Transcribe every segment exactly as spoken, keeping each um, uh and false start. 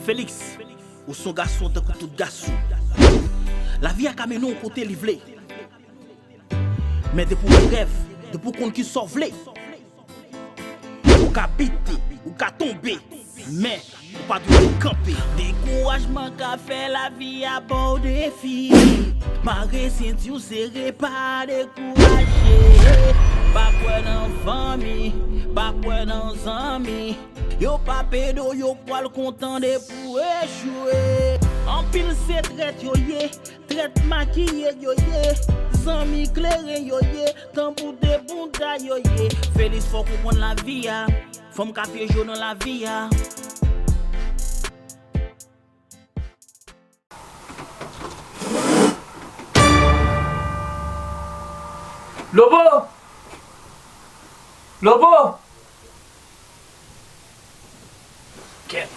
Felix, ou se yon gason tankou tout gason. Lavi a ka mennen w kote li vle. Men depi w gen rèv, depi w konn kisa w vle, ou ka bite, ou ka tonbe, men ou pa dwe kanpe. Dekourajman ka fè lavi a ba w defi. Mare senti w sere, pa dekouraje. Pa kwè nan fanmi, pa kwè nan zanmi. Yo p ap ede w, yo pral kontan depi w echwe. Anpil se trèt yo ye, trèt makiye yo ye, zanmi kleren yo ye, tanbou de bouda yo ye. Felix, fò w konprann lavi a, fanm ka pyeje w nan lavi a. Lobo! Lobo! Kèt.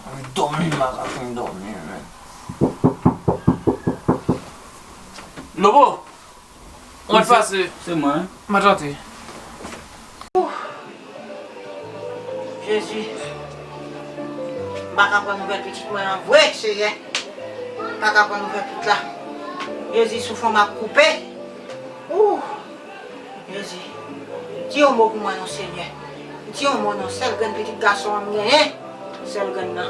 Anvi dòmi, m pa ka fin dòmi, men. Lobo! Kòman l pase? Se mwen. Mwen tante. Jezi. M pa ka pran nouvèl pitit mwen an vre, Seyè. M pa ka pran nouvèl pitit la. Jezi, souf mwen ap koupe. Ou. Jezi. Di yon mo pou mwen non, Senyè. Di yon mo non, sèl grenn pitit gason an m genyen. Sèl grenn nan.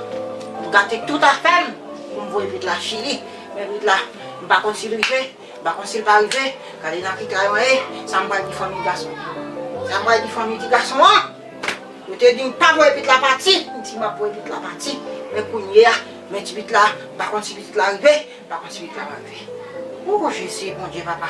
M gate tout afè m pou m voye pitit la Chili. Men pitit la, m pa konn si l rive. M pa konn si l pa rive, gade nan ki kay mwen ye, sa m pral di fanmi gason an. Sa m pral di fanmi ti gason an. Yo te di m pa voye pitit la pati, m di m ap voye pitit la pati. Men kounye a, men ti pitit la, m pa konn si pitit la rive, m pa konn si pitit la pa rive. O Jezi, Bondye papa,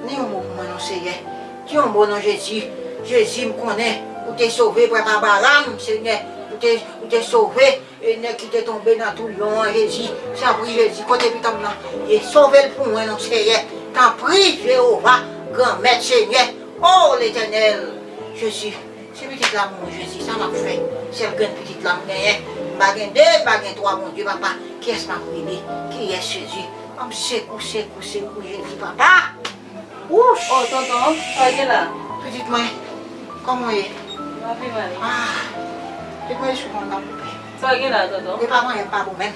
di yon mo pou mwen non Seyè. Di yon mo non Jezi. Jezi, m konnen ou te sove frè Abraram, Senyè, ou te, ou te sove E nèg ki te tonbe nan twou lyon an, Jezi, tanpri Jezi, kote pitit mwen nan ye, sove l pou mwen non Seyè, tanpri Jewova, Granmèt Senyè, o Letènèl, Jezi, si pitit la mouri Jezi, sa m ap fè? Sèl grenn pitit la m genyen, m pa gen de, m pa gen twa, Bondye papa, kiyès m ap rele? Kiyès Jezi? Ban m sekou, sekou, sekou Jezi papa. Wouch! Oh, tonton, sa w gen la? Pitit mwen, kòman w ye? M ap pi mal. Ah, pitit mwen, esou mwen nan koupe. Sa w gen la, tonton? E pa mwen, m pa bon menm.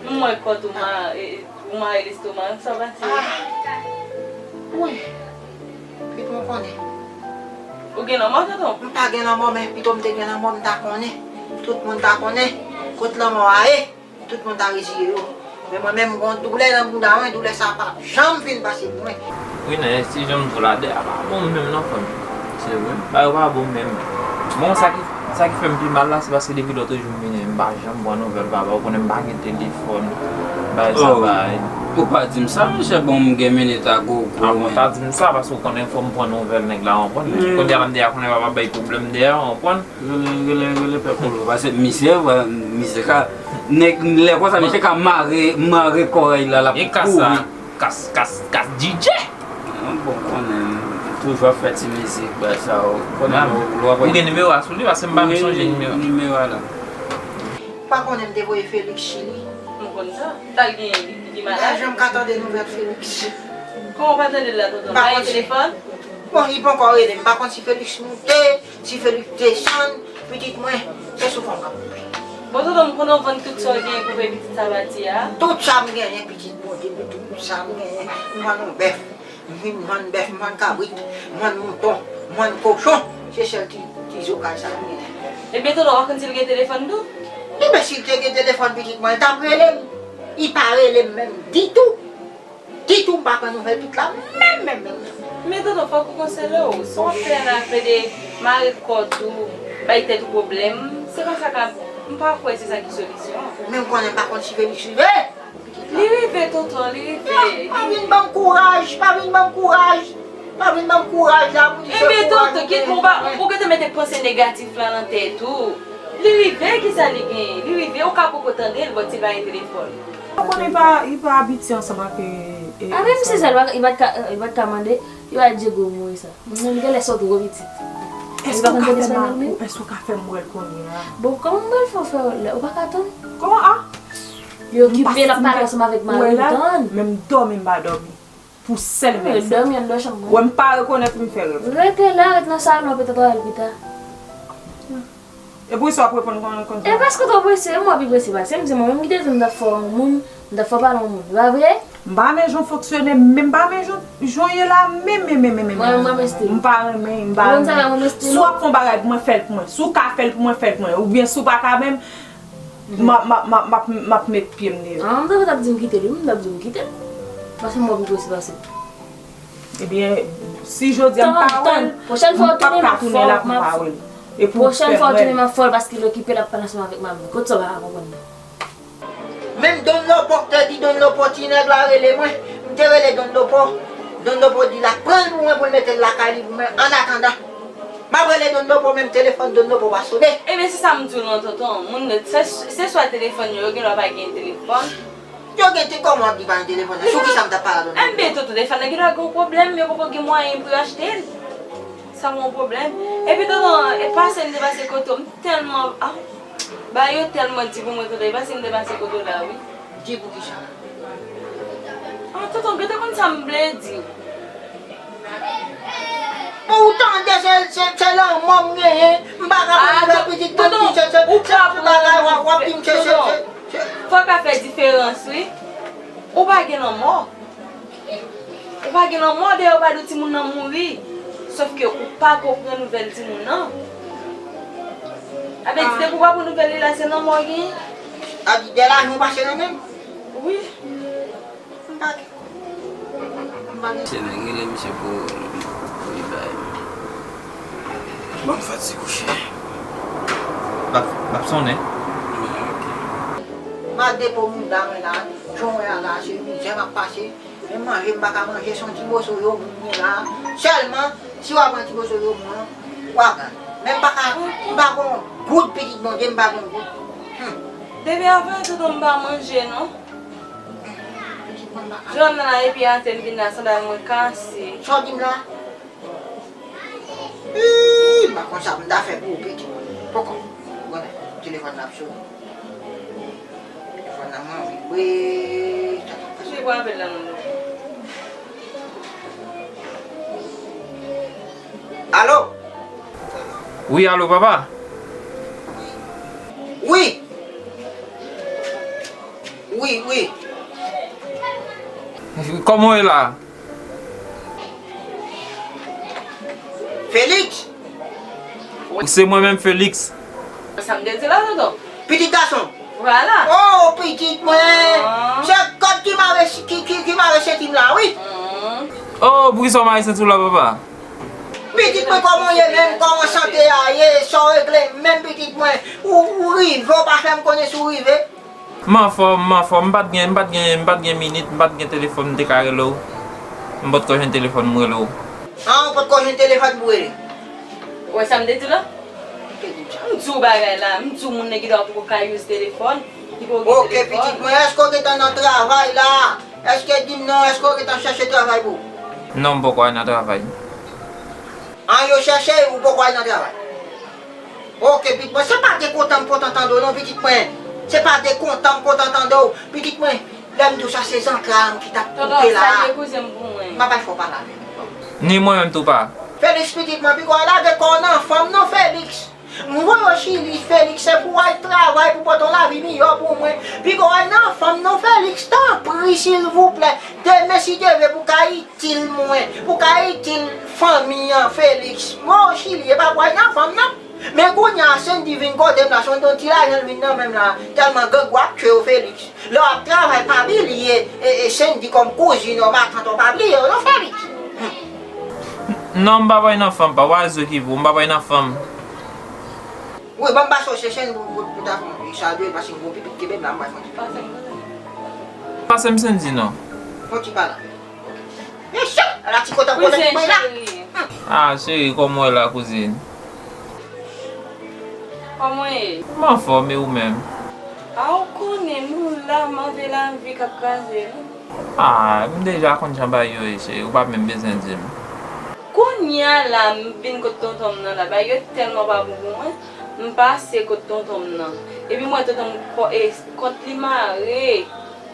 M wè kòt ou ma, e, e, ou mare lestomak, sa pase? Ah, wi. Pitit mwen konnen. Ou gen lanmò, tonton? M pa gen lanmò, men pito m te gen lanmò, m ta konnen. Tout moun ta konnen. Kot lanmò a ye? Tout moun ta reziye yo. Men mwen menm, m gon doulè nan bouda mwen, doulè sa pa janm fin pase pou mwen. Wi, nan ti jan m di w la, dèyè a pa bon menm non, fanmi. Se vre, bagay yo pa bon menm. Bon, sa ki, sa ki fè m pi mal la, se paske depi lòt jou m vini, m pa janm pran nouvèl papa. Ou konnen m pa gen telefòn, bagay sa bay. Ou pa di m sa, monchè, bon, m gen minit a gogo. A bon, ta di m sa, paske ou konnen fò m pran nouvèl nèg la, ou konprann? Kounye a la, m deja konnen papa bay pwoblèm dèyè, ou konprann? Rele, rele, rele pè Polo. Paske misye, vwa, misye ka, nèg, lè konsa, misye ka mare, mare kòrèy la, l ap kouri. E kas sa, kas, kas, kas D J. Bon, konnen, toujou ap fè ti mizik, bagay sa yo. Konnen, lè w ap... Ou gen nimewo a sou li, paske m pa menm sonje nimewo a. Nimewo a la. Ou pa konnen m te voye Felix Chili? M konn sa. Sa l genyen, li, li malad? M pa janm ka tande nouvèl Felix. Kòman w pa tande l la, tonton? M pa gen telefòn? Bon, li poko rele m. M pa konn si Felix moute, si Felix desann, pitit mwen, se soufri m k ap soufri. Bon, tonton, m konnen w vann tout sa w genyen pou fè pitit sa pati a. Tout sa m genyen, pitit Bondye, tout sa m genyen. M vann yon bèf, m vin vann bèf, m vann kabrit, m vann mouton, m vann kochon. Se sèl ti, ti zokal sa m genyen. Ebyen, tonton, w pa konn si l gen telefòn tou? Ebyen, si l te gen telefòn, pitit mwen, l t ap rele m. Li pa rele m menm ditou. Ditou m pa pran nouvèl pitit la, menm, menm, menm, menm. Men tonton, fòk ou konsole w. Sa w ap fè la, plede mare kò tou, bay tèt ou pwoblèm. Se konsa k ap, m pa kwè se sa ki solisyon an. Men m konnen m pa konn si Felix rive. Li rive, tonton, li rive. Pa vin ban m kouraj, pa vin ban m kouraj. Pa vin ban m kouraj la pou di se kouraj ou genyen. Ebyen, tonton, kit mwen, ou pa, ou gentan mete panse negatif la nan tèt ou. Li rive, kisa li genyen? Li rive, ou ka poko tande l, bò ti bagay telefòn. Ou konnen li pa, li pa abitye ansanm ak, e, e, a, menm si sèl, li pa t ka, li pa t ka mande, yo a Diego mouri sa. Moun genlè sòt gwo pitit. Èske w ka fè m, èske w ka fè m wè l kounye a? Bon, kòman m pral fè w fè w lè ou pa ka tann? Kòman a? Li okipe, l ap pale ansanm avèk mari l, tann. Menm dòmi m pa dòmi. Pou sèl vennsenk. Dòmi anndan chanm mwen. Wè m pa rekonèt m fè rèv. Rete la, ret nan salon, petèt w a wè l pita. E poukisa w ap reponn kon, konsa? E paske w twò prese, e mwen pi prese pase m, se mwen menm ki te di m t ap fè w a yon moun, m t ap fè w pale yon moun, e pa vre? M pa renmen jan w fonksyone, men m pa renmen jan, jan w ye la, men, men, men, men, men, men. Mwen menm, mwen renmen stil. M pa renmen, m pa renmen. Ou konn sa, mwen renmen stil. Si w ap fè yon bagay pou mwen, fè l pou mwen. Si w ka fè l pou mwen, fè l pou mwen. Oubyen si w pa ka menm, m ap, m ap, m ap, m ap, m ap met pye m deyò. Ah, m ta t ap di m kite l, wi, m t ap di m kite l. Paske m wè pi prese pase m. Ebyen, si jodi a m pa wè l, m p ap ka tounen la pou m pa wè l. E pou w fè m wè l. Pwochèn fwa w tounen, m ap fè w l paske l okipe, l ap pale ansanm avèk manmi. Kot sa w pa ka konprann nan? Menm Don Lopo k te di Don Lopo, ti nèg la rele mwen, m te rele Don Lopo. Don Lopo di l ap pran l pou mwen, pou l mete l lakay li pou mwen. Annatandan, m ap rele Don Lopo, menm telefòn Don Lopo pa sone. Ebyen, se sa m di w lan, tonton. Moun, se, se swa telefòn yo, yo gen dwa pa gen telefòn. Yo gen te kòman w ap di pa gen telefòn nan? Sou kisa m t ap pale a Don Lopo? Enben, tonton, telefòn nan gen dwa gen yon pwoblèm, yo poko gen mwayen pou yo achte l. Sa yon pwoblèm. Epi, tonton, e pase m te pase kote w, m tèlman, ah, bagay yo tèlman di pou mwen, tonton, e pase m te pase kote w la, wi. Di pou kisa? Ah, tonton, gen te konn sa m vle di. Bon, ou tande, se, se, se lanmò m genyen. M pa ka pran nouvèl pitit mwen, se, se, se, se bagay w ap, w ap di m, se, se, se, se. Fò w ka fè diferans, wi. Ou pa gen lanmò. Ou pa gen lanmò, dayè ou pa di w timoun nan mouri. Sòf ke ou pa ko pran nouvèl timoun nan. A vle di, depi ou pa pran nouvèl li la, se lanmò w genyen. A di, de lajan w pase nan men m? Wi. M pa gen. M pa gen. Se nèg rele misye pou, pou li bay. Bon, m fatige, chè. L ap, l ap sonnen. M a depo mouda mwen la, jan w wè a la, se mizè m ap pase. Menm manje m pa ka manje, se yon ti moso yo moun mwen la. Sèlman, si w a pran ti moso yo moun an, w a pran. Men m pa ka, m pa gon goud, pitit Bondye, m pa gon goud. Hmm. Depi avan, tonton, m pa manje, non. Pitit mwen, m pa ka. Jodi a, epi atè m vin la, sandal mwen kase. Sa w di m la? Ii, m pa konn sa pou m ta fè pou ou, pitit mwen. Poko. Ou konnen, telefòn nan ap sonnen. Telefòn nan mwen vibre. Sa k ap pase? Li pou apèl la, non. Alo? Wi, alo, papa? Wi. Wi, wi. Kòman w ye la? Felix? Se mwen menm, Felix. Sa m te di la, tonton. Pitit gason. Vwala. Oh, pitit mwen. Ah. Se kòd ki mare, ki, ki, ki mare senti m la, wi. Mm. Oh, poukisa w mare senti w la, papa? Pitit mwen, kòman w ye menm? Kòman sante a ye? Sa w regle menm, pitit mwen? Ou, ou rive, w pa fè m konnen si w rive? M anfòm, m anfòm. M pa t gen, m pa t gen, m pa t gen minit, m pa t gen telefòn, m te ka rele w. M potko jwenn telefòn, m rele w. Ah, ou potko jwenn telefòn pou rele? Ou wè sa m te di w la? M di w bagay la, m di w moun nan ki dwa poko ka use telefòn, ki poko gen telefòn. Ok, pitit mwen, èske w gentan nan travay la? Èske, di m non, èske w gentan chèche travay pou ou? Non, m poko al nan travay. Ah, yo chèche, ou poko al nan travay? Ok, pitit mwen, se pa de kontan m kontan tande w non, pitit mwen. Se pa de kontan m kontan tande w, pitit mwen. Lè m di w sa, se zantray m ki t ap koupe la. Tonton, salye kouzen m pou mwen. M pa bay fò pale avè w. Ni mwen menm tou, pa. Felix, pitit mwen, piko w al lage kò w nan fanm non, Felix. M voye w Chili, Felix, se pou w al travay, pou pote yon lavi miyò pou mwen. Piko w al nan fanm non, Felix, tanpri, silvouplè. Demen, si Dye vle, pou w ka itil mwen, pou w ka itil fanmi an, Felix. M voye w Chili, e pa pou w al nan fanm non. Men kounye a, Sendy vin kote m la, se yon ti lajan l vin nan men m la, tèlman grangou ap tchwe w, Felix. Lè w ap travay, pa bliye, e, e, Sendy kòm kouzin w, matant w, pa bliye w non, Felix. Hmm. Non, m pa pral nan fanm, pa, pa rezo ki pou, m pa pral nan fanm. Wi, ban m pase w se Sendy pou, pou, pou ta fè yon salye, paske m gon pitit kenbe m la, m pral fè yon ti pale. Pase m Sendy non. Yon ti pale. Mesye, ala ti kontan kontan ki mwen la. Kouzen cheri. Ah, cheri, kòman w ye la, kouzin? Kòman w ye? M anfòm, e ou menm? Ah, ou konnen, nou la, move lavi k ap kraze nou. Ah, m deja konn jan bagay yo ye, cheri, ou pa menm bezwen di m. Kounye a la, m vin kot tonton m nan la, bagay yo tèlman pa bon pou mwen, m pase kot tonton m nan. Epi m wè tonton m kò, e, kont li mare.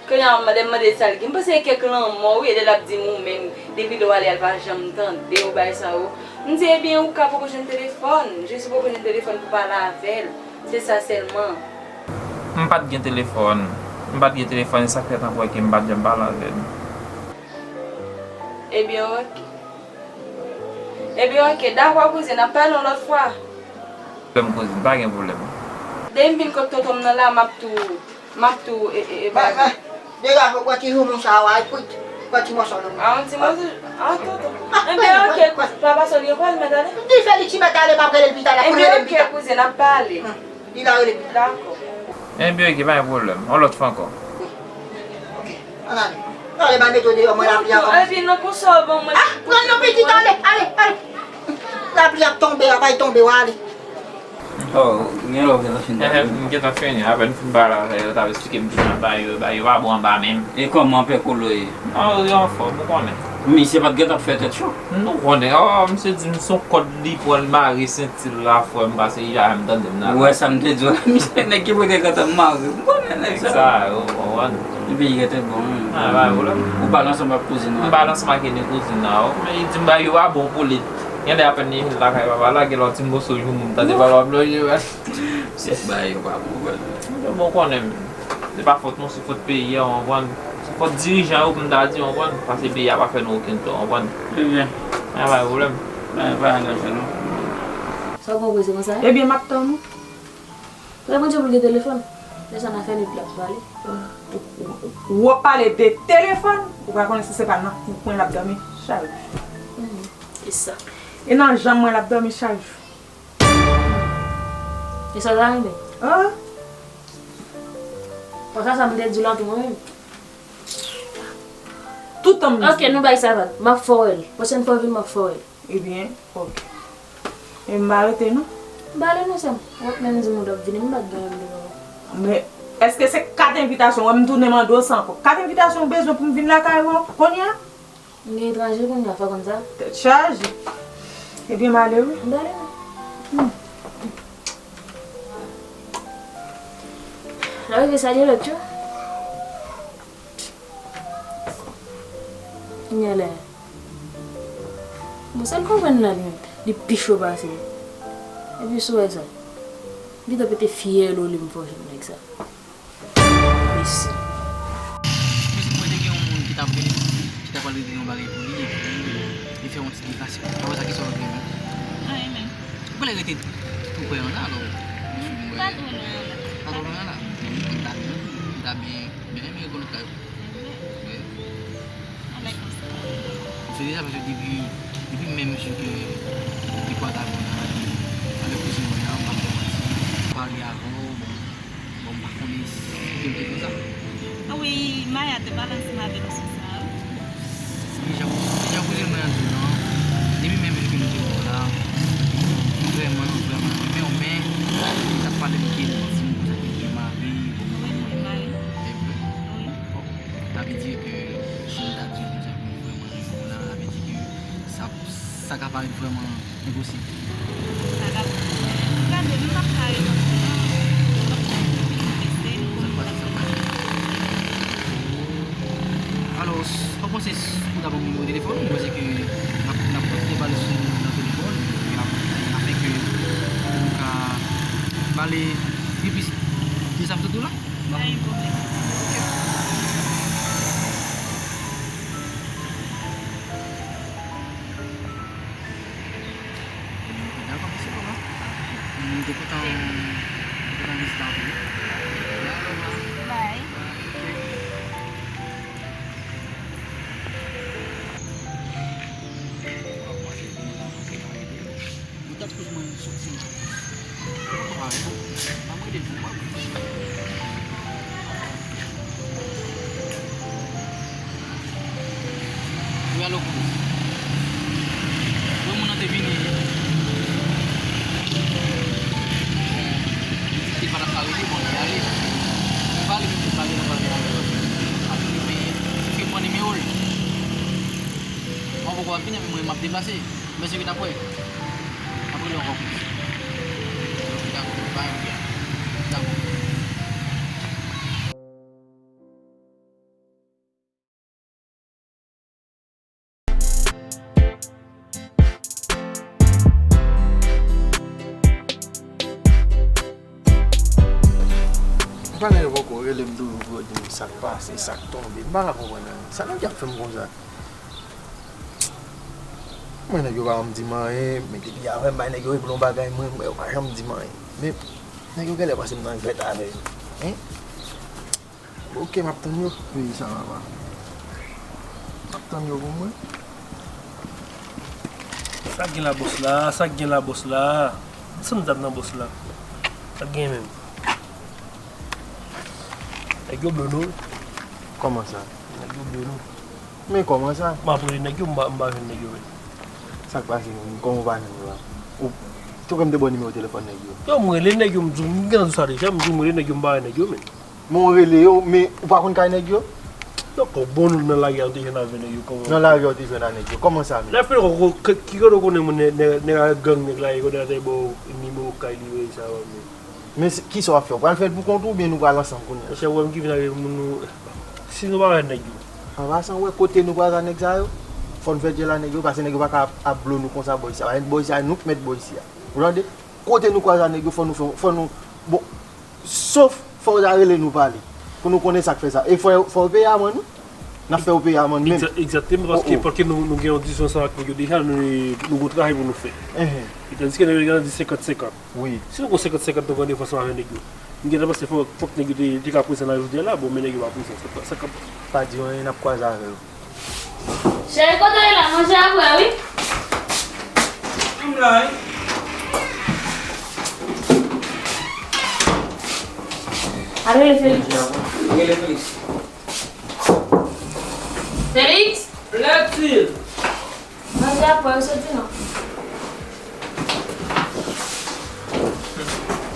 Kounye a, m ap mande, m mande sa l gen. M panse e kèk lanmò, wi, e lè l ap di m ou menm, depi lè w ale a, l pa janm tande w, bagay sa yo. M di, ebyen, ou ka poko jwenn telefòn, jis ou poko jwenn telefòn pou pale avè l. Se sa sèlman. M pa t gen telefòn. M pa t gen telefòn, e sa k fè tankou wè ke m pa t janm pale avè l. Ebyen, oke. Ebyen, oke, dakò, kouzin, n ap pale yon lòt fwa. Pwoblèm, kouzin, pa gen pwoblèm. Depi m vin kot tonton m nan la, m ap tou, m ap tou, e, e, e, ba, ba, degaje w, pran ti joumou sa a, epi pran ti mòso nan men. A, yon ti mòso, a, tonton. Ebyen, oke, papa Sòl, yo pral mèt ale. Di fè li ti mèt ale, m ap rele l pita la, pou l rele m pita. Ebyen, oke, kouzin, n ap pale. Li la rele m. Dakò. Ebyen, oke, pa gen pwoblèm. Yon lòt fwa ankò. Wi. Oke. Ann ale. Ann ale, bay meto deyò, mwen lapli a kòmanse. Epi nan konsa w ban mwen. Ah, pran yon pitit, ale, ale, ale. Lapli ap tonbe, a pral tonbe, w ale. Oh, gen lè w gentan fin pale. Ehe, m gentan fini. Apèn m fin pale avè yo, t ap esplike m tout sa, bagay yo, bagay yo pa bon anba men m. E kòman Pè Kolo ye? Ah, yo anfòm, ou konnen. Misye pa t gentan ap fè tèt cho? Nou konnen, oh, misye di m se yon kòd li pran l mare senti l la, frè m, pase li pa janm tande m nan. Ou wè sa m te di w la, misye nèg ki pote kantan mare. M konnen nèg sa. Nèg sa, ou konprann. Epi li rete bon, wi. Ah, pa pwoblèm. Ou pale ansanm ak kouzin nan? M pale ansanm ak Ene kouzin nan, wi. Men li di m bagay yo pa bon pou li. Gen lè apèn li vin lakay papa la, gen lòt ti moso joumou m tande papa ap lonje, wè. Se bagay yo pa bon, wè. Bon, konnen m. Se pa fòt mwen, se fòt peyi a, w konprann? Se fòt dirijan yo pou m ta di, w konprann? Paske peyi a pa fè nou okenn tò, w konprann? Ebyen. A, pa gen pwoblèm. Pa, pa angaje nou. Sa w konprann se konsa? Ebyen, m ap tann ou. Frè Bondye pou l gen telefòn. Lè sa n a fè nwit l ap pale. Ou, ou, ou ap pale de telefòn? Ou pa konnen si se pa nan kou kwen l ap dòmi chak jou. Mhm. E sa? E nan janm mwen l ap dòmi chak jou. E sa w ta renmen? Ah. Konsa sa m te di l an tou mwen menm. Toutan m di. Ok, nou bay sa vag. M ap fè w wè l. Pwochèn fwa w vin, m ap fè w wè l. Ebyen, ok. E m pa rete non. M pa ale non, sè m. Ou t menm di m ou t ap vini, m pa t gen anvi devan w. Men, èske se kat envitasyon? Wè m tounen mande w sa ankò. Kat envitasyon ou bezwen pou m vin lakay ou kounye a? M gen etranje kounye a, fò konn sa. Tèt chaje. Ebyen, m ale wi. M pa ale non. Hmm. N a rive salye lòt yo. Kounye a la. Bon, sa l konprann la, li menm. Li pi cho pase m. Epi si w wè sa. Li ta pete fyèl ou li m fò jwenn nèg sa. Mesi. Mwen te gen yon moun ki t ap rele m, ki ta pral regle yon bagay pou li, epi li fè yon ti devasyon. Apre sa, kisa w regle menm? Anyen menm. Ou genlè rete tou prè an la, alò. Hmm, pa twò lwen an la. Pa twò lwen an la? Mwen ta, mwen ta byen, byen renmen rekonèt kay ou. Wi. Alèk konsa. Se deja paske depi, depi menm jou ke, ke dekwa ta vin la, avèk kouzin mwen an, m pa fè manti, m pale avè w, bon, bon, m pa konnen si ke l te konsa. Wi, Maya te pale ansanm avè nou sou sa, wi. Se jan, se jan kouzin mwen an di non, depi menm jou ke nou te wè w la, m vrèman, vrèman renmen w, men li t ap pale m ke l di m konsa ke l gen mari, bon, wi, m gen mari. Se vre? Wi. Bon. Sa vle di ke si m ta di w konsa ke m vrèman renmen w la, sa vle di ke sa, sa ka parèt vrèman enposib. Sa ka parèt, gade, m p ap ka reponn ou non. M p ap ka reponn ou, m eseye m konn sa k pase. Alò, ou panse ou ta ban m nimewo telefòn ou? M panse ke n ap, n ap kontinye pale sou nan telefòn, epi n ap, afin ke ou ka pale pi plis de sa m sot di w la. Pa gen pwoblèm. Dakò, mèsi papa. Mwen te kontan, te kontan vizite anpil wi. Bye. Bye. Mwen t ap toujou mande soti. Mwen pa rete, pa mwen de jou, pa mwen. Wi, alo, kou. Wi, moun nan te vini. Bon, li di ke l pa t ap ka rete, bon, li ale. Mwen pa ale, menm jan m pa gen nan pale avè l, paske li pa vini, men se ke m pran nimewo l. Mwen poko ap vini, men mwen, m ap deplase. Mèsi wi, n ap wè. N ap rele ankò plis. Dakò, bay, ok. Dakò. Paran yo poko rele m toujou pou yo di m sa k pase, sa k tonbe. M pa ka konprann anyen. Sa nèg yo ap fè m konsa? Mwen, nèg yo pa janm di m anyen, men depi yè mwen bay nèg yo regle yon bagay, mwen, mwen, yo pa janm di m anyen. Men, nèg yo genlè panse m nan jwèt avè yo. Hein? Oke, m ap tann yo. Peyi sa papa. M ap tann yo pou mwen. Sa k gen la bòs la? Sa k gen la bòs la? Sa m t ap nan bòs la? Sa k gen menm? Nèg yo blo nou. Kòman sa? Nèg yo blo nou. Men kòman sa? M ap rele nèg yo, m pa, m pa jwenn nèg yo menm. Sa k pase menm? Kòman w pa jwenn yo la? Ou, tou kòm te ba w nimewo telefòn nèg yo? Yo, m rele nèg yo, m di w, m gentan di w sa deja, m di w m rele nèg yo, m pa wè nèg yo menm. Men w rele yo, men ou pa konn kay nèg yo? Donk, bon, nou nan lari a, nou te jwenn avè nèg yo, kòman? Nan lari a, w te jwenn a nèg yo. Kòman sa menm? Lè fè, ki kote w konnen moun, nèg, nèg, nèg ak gang, nèg la, e kote a te ba w nimewo kay li, sa, menm. Men se, kisa w ap fè? W pral fè l pou kont ou oubyen nou pral ansanm kounye a? Monchè, ou wè m ki vin avè moun nou. Si nou pa wè nèg yo. An pasan, w wè kote nou pral a nèg sa yo? Fò n fè djèl a nèg yo, paske nèg yo pa ka ap, ap blo nou konsa bò isi a. Bò isi a, nou k mèt bò isi a. Ou tande? Kote nou kwaze a nèg yo, fò nou fè, fò nou, bon, sof, fò w ta rele nou pale. Pou nou konnen sa k fè sa. E fò, fò w peye amann, wi. N ap fè w peye amann menm. Egza-, egzakteman, paske, paske nou, nou gen yon dizon ansanm ak nèg yo deja, nou, nou gon travay pou nou fè. Enhen. E tandiske nèg yo gentan di senkant senkant. Wi. Si nou gon senkant senkant nou pran defans ansanm avèk nèg yo, m gentan panse fò, fòk nèg yo te, te ka prezan nan jodi a la, bon, men nèg yo pa prezan. Sa, sa, sa, pa di anyen, n ap kwaze avè yo. Cheri, kote w ye la? Manje a prè, wi. M la, wi. Al rele Felix. Rele Felix. Felix! Lètil! Manje a prè, wi, soti non.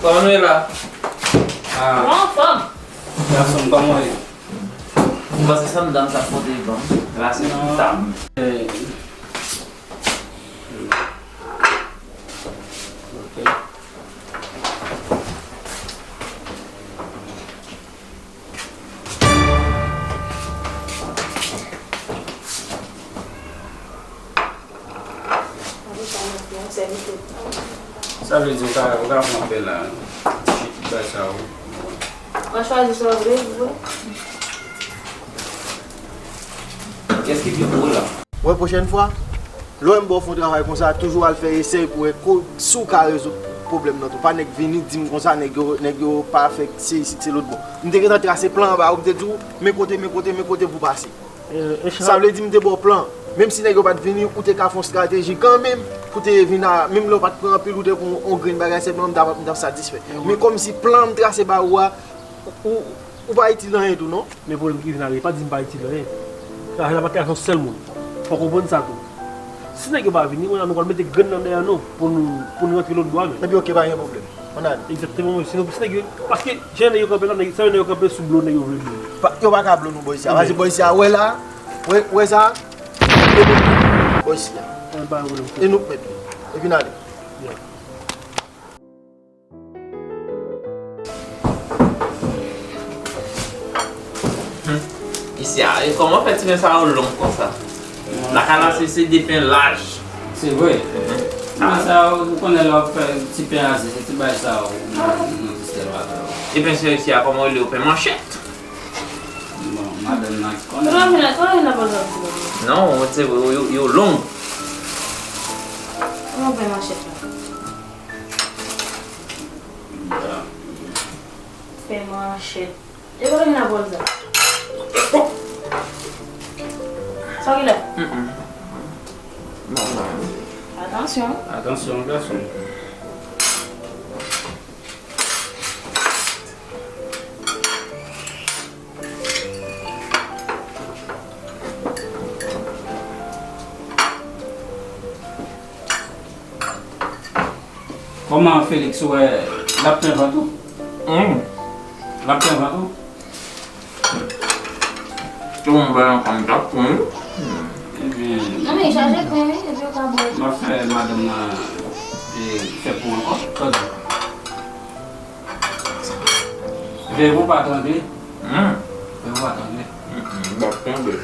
Kòman nou ye la? Ah. Mwen anfòm. Gason, kòman w ye? M panse se madanm sa pote ban m. La se pou tab. Eh. Ok. Sa vle di ou ka, ou ka pran apèl la. Ti bagay sa ou. Mwen chwazi sa w vle, vre. Kiyès ki pi gwo la? Wè, pwochèn fwa, lè w wè m ba w fè yon travay konsa, toujou al fè esèy pou wè ko-, si w ka rezoud pwoblèm nan tou. Pa nèk vini di m konsa, nèg yo, nèg yo pa fè se isit, se lòt bò. M te gentan trase plan an ba ou, m te di w, men kote, men kote, men kote pou pase. Sa vle di m te ba w plan. Menm si nèg yo pa t vini, ou te ka fè yon estrateji kanmenm pou te vin a, menm lè w pa t pran anpil, ou te pran yon grenn bagay sèlman, m t ap, m t ap satisfè. Men kòmsi plan m trase ba ou a, ou, ou pa itil anyen tou, non? Men pwoblèm ki vin avè, pa di m pa itil anyen. Travay la pa ka fè yon sèl moun. Fò w konprann sa tou. Si nèg yo pa vini, kounye a nou pral mete grenn nan dèyè nou pou nou, pou nou rantre lòt bò a menm. Epi oke, pa gen pwoblèm. Ann ale. Egzakteman, wi. Sinon, si nèg yo, paske jan nèg yo kanpe la, nèg, sa yo nèg yo kanpe sou blo nèg yo vle blo. Pa, yo pa ka blo nou bò isi a. Paske bò isi a, wè la, wè, wè sa, e nou bò isi a. E nou k mèt li. Epi n ale. Hmm. Isi a, e kòman fè ti pen sa yo long konsa? Lakay la se, se de pen laj. Se vre. Ti pen sa yo, ou konnen lè w ap fè ti pen aze, se ti bagay sa yo, nou, nou di sèl pa fè yo. E pen sa isi a, kòman yo rele yo? Pen manchèt? Bon, madanm nan ki konnen. Kote w vin la, kote w vin la, madanm? Non, se vre, yo, yo long. Kòman pen manchèt la? Pen manchèt. E kote w vin la bòl sa? Sa w gen la? Mm, mm. Non, non. Atansyon. Atansyon, gason. Kòman Felix, ou wè, l ap plen vant ou? Hmm. L ap plen vant ou? Tou m bay yon kontak pou li. Ebyen, non, men chaje pen, wi, epi w ka bwè. M ap fè madanm nan, e, fè pou ankò, tande. Veye pou w pa tande. Hmm. Veye pou w pa tande. Hmm, hmm, m ap tande.